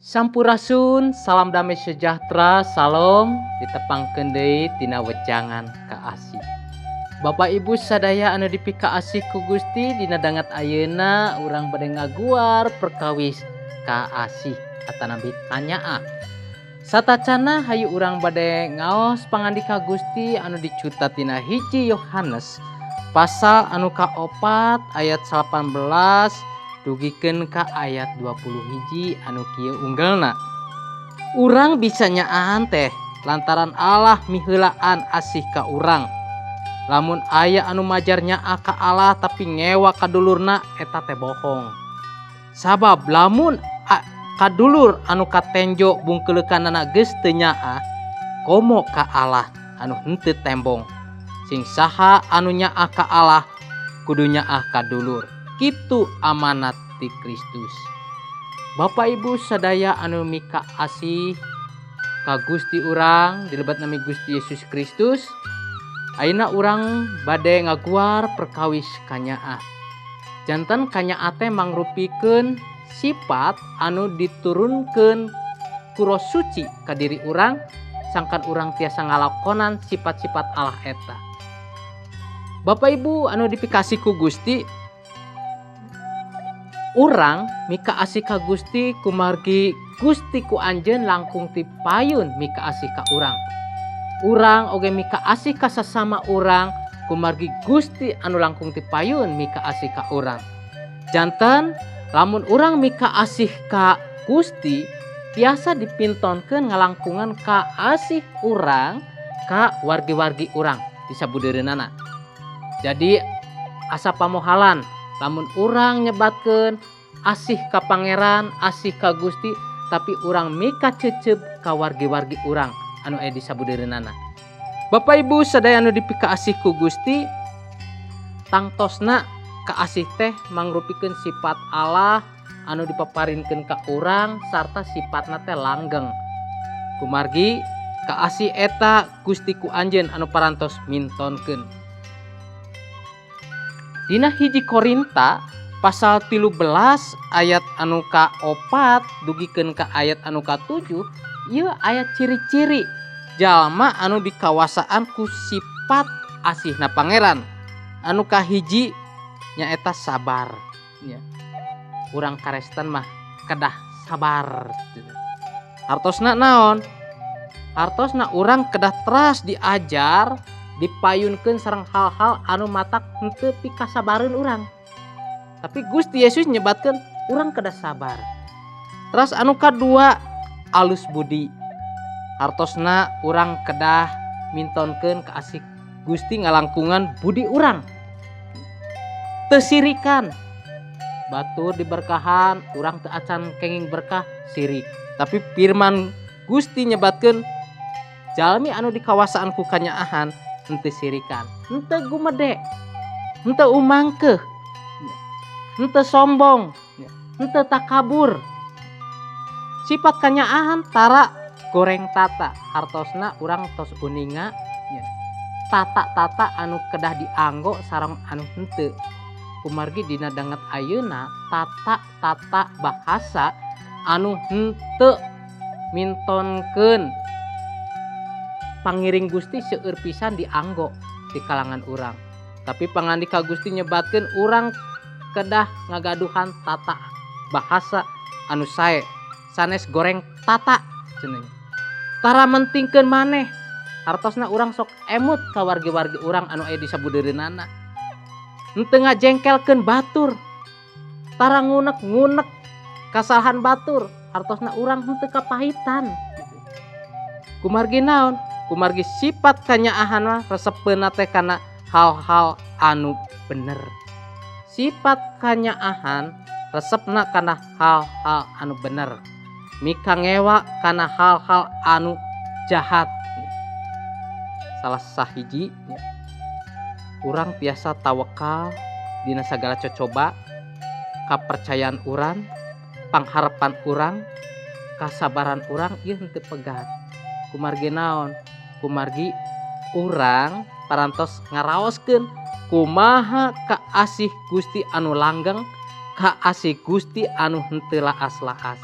Sampurasun, salam damai sejahtera, salam ditepangkeun deui tina wejangan kaasih. Bapak Ibu sadaya anu dipikaasih ku Gusti, dina danget ayeuna urang bade ngaguar perkawis kaasih atanapi kanyaah. Satacana hayu urang bade ngaos pangandika Gusti anu dicuta tina 1 Yohanes pasal anu kaopat ayat 18 dugikeun ka ayat 21 anu kieu unggelna. Urang bisa nyaahan teh lantaran Allah miheulaan asih ka urang. Lamun aya anu majar nyaah ka Allah tapi ngewa ka dulurna, eta teh bohong. Sabab lamun kadulur anu katenjo bungkeleukanana geus teu nyaah, komo ka Allah anu henteu tembong. Sing saha anu nyaah ka Allah kudu nyaah ka dulur. Kitu amanat ti Kristus. Bapak Ibu sadaya anu mika asih ka Gusti urang dilebet nami Gusti Yesus Kristus, ayeuna urang bade ngaguar perkawis kanyaah. Janten kanyaah teh mangrupikeun sifat anu diturunkeun ku Roh Suci ka diri urang sangkan urang tiasa ngalakonan sifat-sifat Allah eta. Bapak Ibu anu dipikasih ku Gusti, urang mika asih ka Gusti kumargi Gusti ku anjeun langkung ti payun mika asih ka urang. Urang oge mika asih ka sasama urang kumargi Gusti anu langkung ti payun mika asih ka urang. Janten lamun urang mika asih ka Gusti tiasa dipintonkeun ngalangkungan ka asih urang ka wargi-wargi urang di sabudeureunana. Jadi asa pamohalan lamun urang nyebatkeun asih ka Pangeran, asih ka Gusti, tapi urang mika cecep ka wargi-wargi urang anu aya di sabudeureunana. Bapak Ibu sadaya anu dipikaasih ku Gusti, tangtosna kaasih teh mangrupikeun sifat Allah anu dipaparinkeun ka urang sarta sifatna teh langgeng. Kumargi kaasih eta Gusti ku anjeun anu parantos mintonkeun. Dina 1 Korinta pasal 13 ayat anu ka-4 dugikeun ka ayat anu ka-7, ieu aya ciri-ciri jalma anu dikawasaan ku sifat asihna Pangeran. Anu kahiji nyaeta sabar nya. Urang karesten mah kedah sabar. Hartosna naon? Hartosna urang kedah teras diajar, dipayunkeun sareng hal-hal anu matak henteu pikasabareun urang. Tapi Gusti Yesus nyebatkeun urang kedah sabar. Terus anu kadua alus budi. Hartosna urang kedah mintonkeun kaasih Gusti ngalangkungan budi urang. Teu sirikan. Batur diberkahan, urang teu acan kenging berkah sirik. Tapi firman Gusti nyebatkeun jalmi anu dikawasaan ku kanyaahan henteu sirikan, henteu gumede, henteu umangkeuh, henteu sombong, henteu takabur. Sifat kanyaahan tara goreng tata. Hartosna urang tos uninga nya, tata-tata anu kedah dianggo sareng anu henteu. Kumargi dina danget ayeuna tata-tata bahasa anu henteu mintonkeun pangiring Gusti seueur pisan dianggo di kalangan urang. Tapi pangandika Gusti nyebatkeun urang kedah ngagaduhan tata bahasa anu sae, sanes goreng tata cenah. Tara mentingkeun maneh. Hartosna urang sok emut ka wargi-wargi urang anu aya di sabudeureunana. Henteu ngajengkelkeun batur. Tara ngunek-ngunek kasalahan batur. Hartosna urang henteu kapahitan. Kumargi naon? Kumargi sifat kanyaahan mah resepeunna teh kana hal-hal anu bener. Sifat kanyaahan resepna kana hal-hal anu bener. Mika ngewa kana hal-hal anu jahat. Salah sahiji urang tiasa tawakal dina sagala cocoba, kapercayaan urang, pangharapan urang, kasabaran urang ieu henteu pegat. Kumargi naon? Kumargi urang parantos ngaraoskeun kumaha kaasih Gusti anu langgeng, kaasih Gusti anu henteu laas-laas.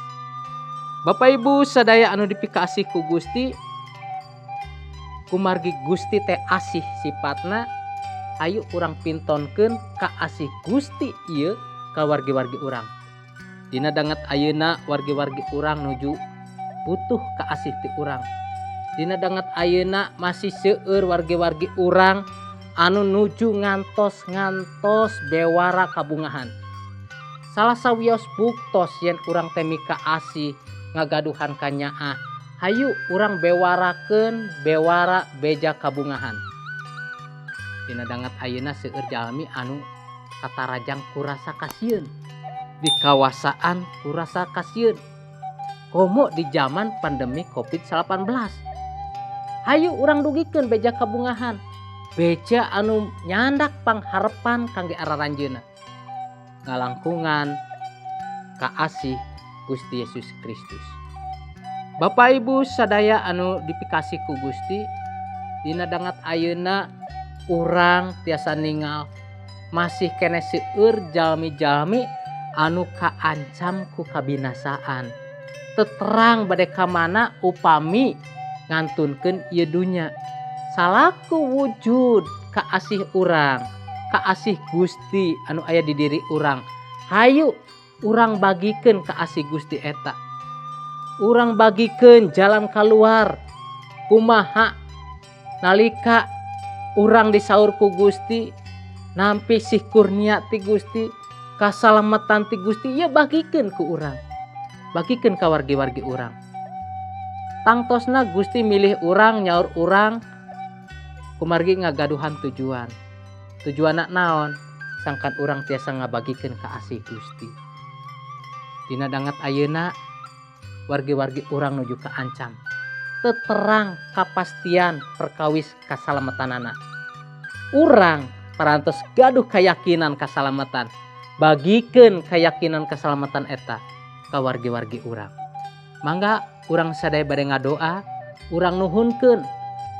Bapak Ibu sadaya anu dipikaasih ku Gusti, kumargi Gusti teh asih sifatna, ayo urang pintonkeun kaasih Gusti ieu ka wargi-wargi urang. Dina danget ayeuna wargi-wargi urang nuju butuh kaasih ti urang. Dina danget ayeuna masih seueur wargi-wargi urang anu nuju ngantos-ngantos bewara kabungahan. Salah sawios buktos yen urang teh mikaasih ngagaduhan kanyaah, hayu urang bewarakeun bewara beja kabungahan. Dina danget ayeuna seueur jalmi anu katarajang ku rasa kasieun, dikawasaan ku rasa kasieun, komo di zaman pandemi Covid-19. Hayu urang dugikeun beja kabungahan, beja anu nyandak pangharepan kangge araranjeunna, ngalangkungan kaasih Gusti Yesus Kristus. Bapak Ibu sadaya anu dipikasih ku Gusti, dina danget ayeuna urang tiasa ningal masih keneh seueur jalmi-jalmi anu kaancam ku kabinasaan. Teu terang bade ka mana upami ngantunkeun ieu dunya. Salaku wujud kaasih urang, kaasih Gusti anu aya di diri urang, hayu urang bagikeun kaasih Gusti eta. Urang bagikeun jalan kaluar kumaha nalika urang disaur ku Gusti, nampi sih kurnia ti Gusti, kasalamatan ti Gusti, ieu bagikeun ku urang, bagikeun ka wargi-wargi urang. Tangtosna Gusti milih urang, nyaur urang kumargi ngagaduhan tujuan. Tujuanna naon? Sangkan urang tiasa ngabagikeun kaasih Gusti. Dina danget ayeuna wargi-wargi urang nuju kaancam, teu terang kapastian perkawis kasalamatanana. Urang parantos gaduh keyakinan kasalamatan, bagikeun keyakinan keselamatan eta ka wargi-wargi urang. Mangga urang sadaya bade ngadoa, urang nuhunkeun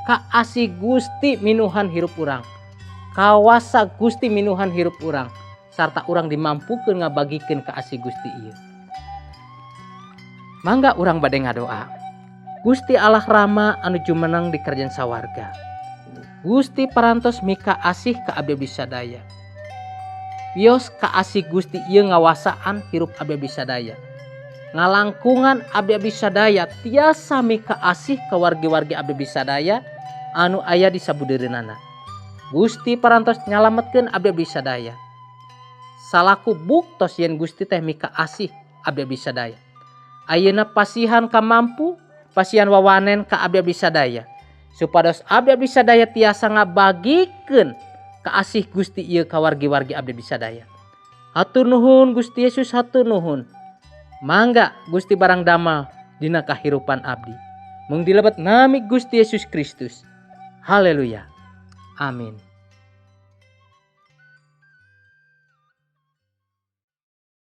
kaasih Gusti minuhan hirup urang, kawasa Gusti minuhan hirup urang, sarta urang dimampukeun ngabagikeun kaasih Gusti ieu. Mangga urang bade ngadoa. Gusti Allah Rama anu jumeneng di kerajaan sawarga, Gusti parantos mikaasih ka abdi sadaya. Wios kaasih Gusti ieu ngawasaan hirup abdi sadaya, ngalangkungan abdi sadaya tiasa mikaasih ka wargi-wargi abdi sadaya anu aya di sabudeureunana. Gusti parantos nyalametkeun abdi sadaya, salaku buktos yen Gusti teh mikaasih abdi sadaya. Ayeuna pasihan kamampu, pasihan wawanen ka abdi sadaya, supados abdi sadaya tiasa ngabagikeun kaasih Gusti ieu ka wargi-wargi abdi sadaya. Hatur nuhun, Gusti Yesus, hatur nuhun. Mangga Gusti barang damel dina kahirupan abdi. Mung dilebet nami Gusti Yesus Kristus. Haleluya. Amin.